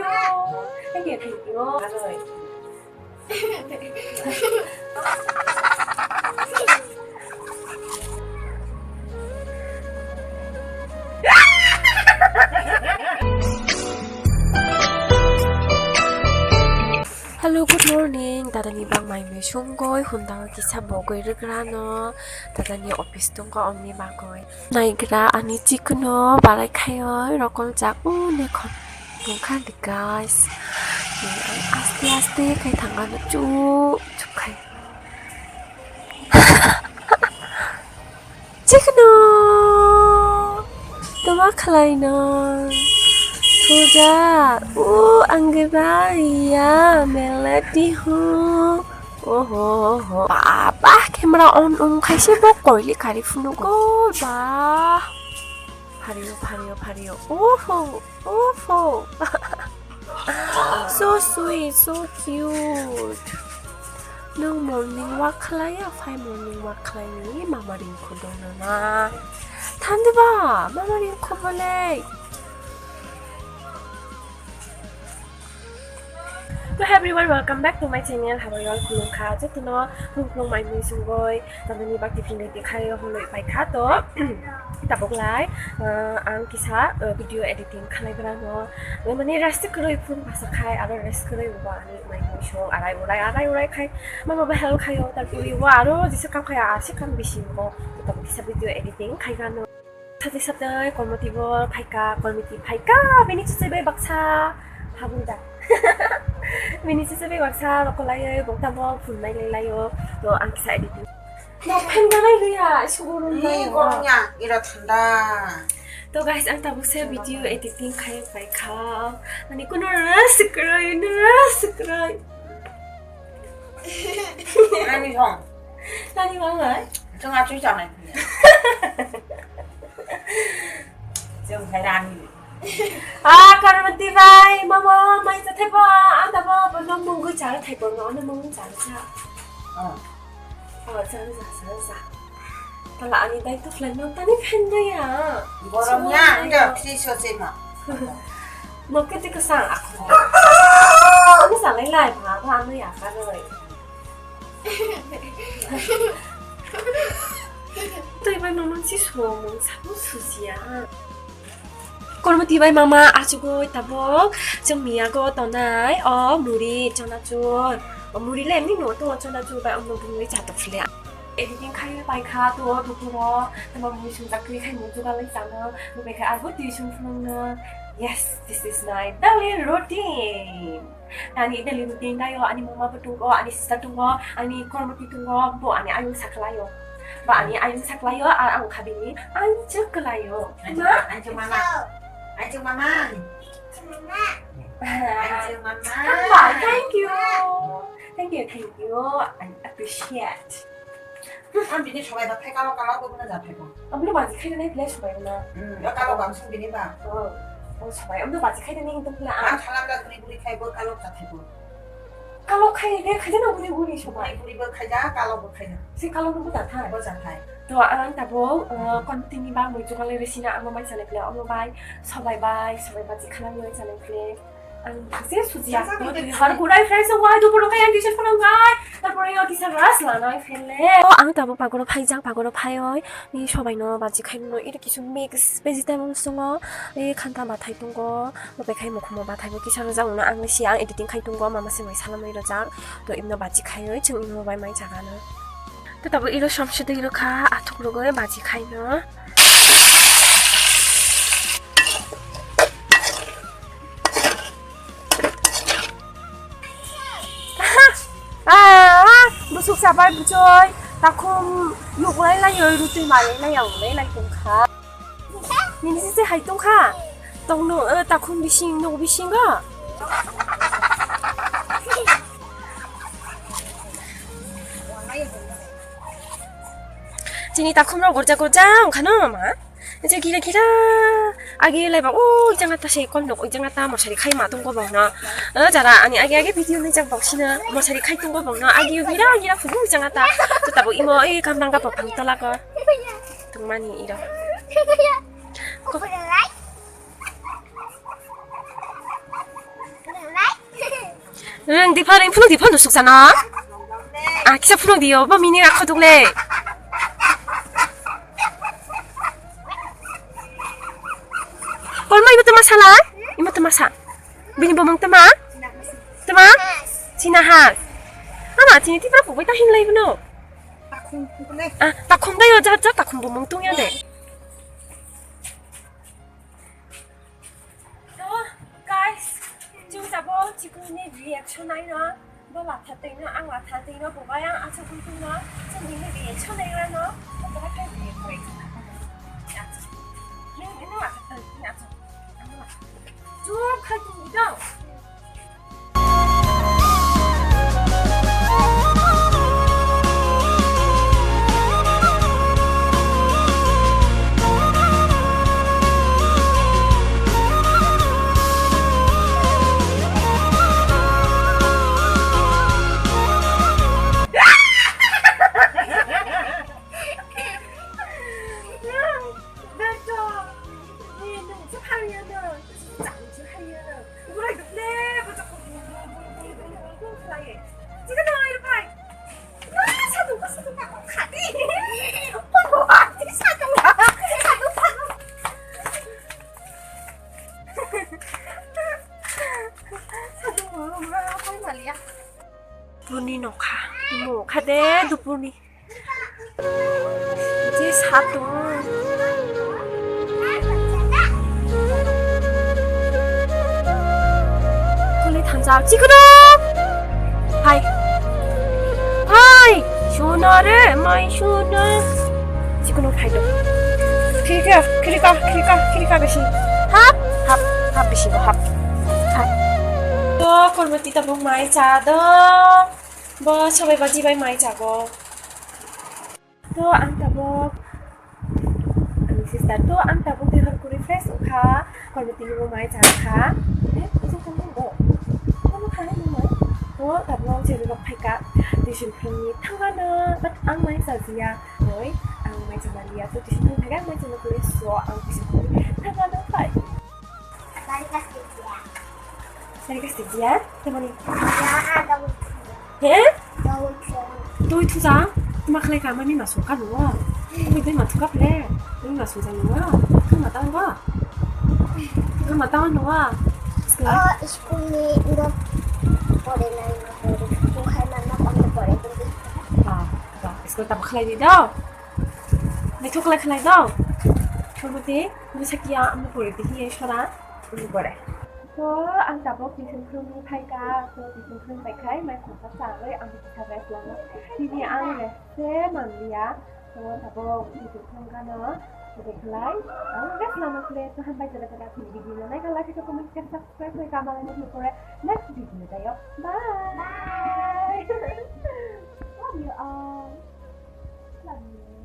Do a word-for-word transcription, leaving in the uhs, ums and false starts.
Thank you, thank you. Hello, good morning. Dadani bang mai mui sungoi, hundao kisa bogoi rwgrano. Dadani office tongo, omni bagoi. Naigra ani chikno barai khaio, rokol jak, o nekhon tongkha di, guys. Ni ang aste aste khai thangano chup chup khai. Chikno! Tama khlaino? Puja, o anggiba ya melati ho. Oho, oho. Baba, camera on, on khaise bo koili kari phunuk. Gol ba. Phario, phario, phario. Oho, oho. So sweet, so cute. Nwng morning walk khlai ya, phai morning walk khlai ni mama ring khudo na. Thandi ba, mama ring khubo le. To everyone, welcome back to my channel. How are you all? Khulumkha jotono, khulum khulum mai mui sungoi, tamani bak tiffin ready khai holoi pai kha to. Tabuk lai, uh, ang kisa, uh, video editing khalai brano. Mane rest kwrwi phun basa khai, aro rest kwrwi bo ani mai mui sung arai urai, arai urai khai. Mama bo help khaio, tarpore bo aro jesa kam khai, ase kam bisingo. Tabuk kisa video editing khai gano. Satwi satwi Kormoti bo phaikha, Kormoti phaikha, bini chichai bai baksa habung da. Bini chichai bai baksa rokolaiwi bokta bo phunai lailaio. To ang kisa editing. No phan ganai liya, sugo rung Ni lai. Gorong ya, ira thanda. To guys, ang tabuk se video editing khai paikha. Ani kuno rasa kwrwi, no rasa kwrwi. Ani hong. Ani hong lai? Chwng achuk chanai. Chwng khai rani. Ah, Kormoti bai, mama, mai cha thaibo, ang tabo, bo no mungwi cha thaibo, no, no mungwi cha cha. Oh. Oh, cha cha cha cha. Tala ani dai to plan no tani phen dai ya. Gorong ya, ang ja free so se ma. No ke te ka sang aku. Ani sa lai lai ba, ba ano ya ka noi. Twi bai mama si suo mung sabu susia. Kormo twi bai mama achugoi tabok chwng miyago tonai o muri chonachur. O muri le emni no tongo chonachur bai omno bumui chatok phile. Editing khai pai kha to dukuro tamo mui sung chakri khai mung jugal lai chano. Bubai khai arbo twi sung phunung no. Yes, this is my daily routine. Ani daily routine dayo, ani mama bo tongo, ani sister tongo, ani Kormoti tongo, bo ani ayung saklayo. Ba ani ayung saklayo, a ang khabini, ang chuk kalayo. Anjing mama. Anjing mama. Anjing mama. Thank you. Thank you, thank you. I appreciate. Ang bini sobai ba thai kalo kalo bo na ja thai ko. Ablo baji khai nai phle sobai na. Hmm, ya kalo bang sung bini ba. Oh, oh sobai. Ablo baji khai nai hingtong phle ang. Ang khalam da guri guri khai bo kalo ja thai ko. Kalo khai de khai na guri guri sobai. Guri guri bo khai ja, kalo bo khai ja. Si kalo bo ja thai. Bo ja thai. To ang tabo, eh, kon tini ba mui jugal le sina ang mai chale phle, ang bai sobai bai, sobai baji khalam nai chale phle. Ang se suji ya. Har kurai fresh wai do poro kai ang t-shirt poro kai. Tarpore yo kisa ras la nai phele. O ang tabo pagoro phai jang pagoro phai oi. Ni sobai no baji khai no iri kisu mix vegetable songo. E khanta bathai tongo. Bo bekhai mukhumo bathai bo kisa rajak no ang si ang editing khai tongo mama se mai salamai rajak. To imno baji khai oi chwng imno bai mai jaga no. To tabo iro somse dei rokha athuk rogoi baji khai no. Ah, ah, busuk sabai buchoi, takhum nuklai lai oi, rutui malai lai, ang lai lai tongkha. Nini se hai tongkha. Tong no, eh, takhum bising, no bising ga. Chini takhum rok gorja gorja wngkha no ma. Ese gira gira agi lai ba o janga ta se kon nok janga ta mosari khai ma tong ko bang na. Eh, jara ani agi agi video ni jak bang sina mosari khai tong ko bang na agi gira gira phubu janga ta. To tabo imo e kamrang ga pang tola ko. Tungmani iro. Ko Rang di pha, rang phunuk di pha, nusuk sana. Ah, kisa phunuk di yo, ba mini rakho duk le. Kolma ibo tama sala? Imo tama sa. Bini bomong tama? Tama? China ha. Ama chini tipra kubai ta hinlai bno. Ah, takhum da yo, jar jar takhum bomong tung ya de. To, guys, chwng tabuk chikunni reaction naino, bo latha tengno, ang latha tengno, bo bai ang aswk wngtongno, chwng bini reaction nairano, bo bo khe react khlai tongkha. Nini, nini latha teng, nini aswk, ang latha teng. Chup khai tongdi dong. Dupurni nokha, nokha de dupurni. Je satung. Kole thansa chikoro. Hai. Hai. Suna re, mai suna. Chikoro phai do. Khirika, khirika, khirika, khirika besi. Hap, hap, hap besi hap. Hai. To kormo tita bok mai cha do. Bo sabai baji bai mai chago. To ang tabuk, ani sister, to ang tabuk twi hor kwrwi fresh wngkha, kormo tini bo mai chakha. Eh, ujung tong tong bo. Tamo khanai bo mai. To tabuk ang cherwi rok phaikha. Tuition phrwngni thangano, but ang mai chajiya. Oi, ang mai chama liya. To tuition phrwng phaikha, ang mai chama kwrwi, so ang tuition phrwngni thangano phai. Dari kasih dia. Dari kasih dia? Teman ini. Ya, ada. He? Tui thuja, ma khlai ka mani ma sungka nuwa. Tui dai ma thuka phle. Tui ma sungja nuwa. Kama ta nuwa. Kama ta nuwa. Oh, school ni ndo pore nai ma pore. Bukhai ma ma pang pore. Ah, ah, school ta khlai di do. Ni thuk khlai khlai do. Thuk di. Bwsakya amo pore di hiye sora. Amo pore. To ang tabuk tuition phrwngwi phaikha, to tuition phrwng paikhai, mai khorsa charwi ang kisa rest lama. Tini ang rest se manliya. To tabuk tuition phrwng gano, tei khlai ang rest lama khle. To hambai jora jora video no naikha, like, comment, share, subscribe khlai kha, malai nukle pore next video tayo. Bye. Bye. Love you all. Love you.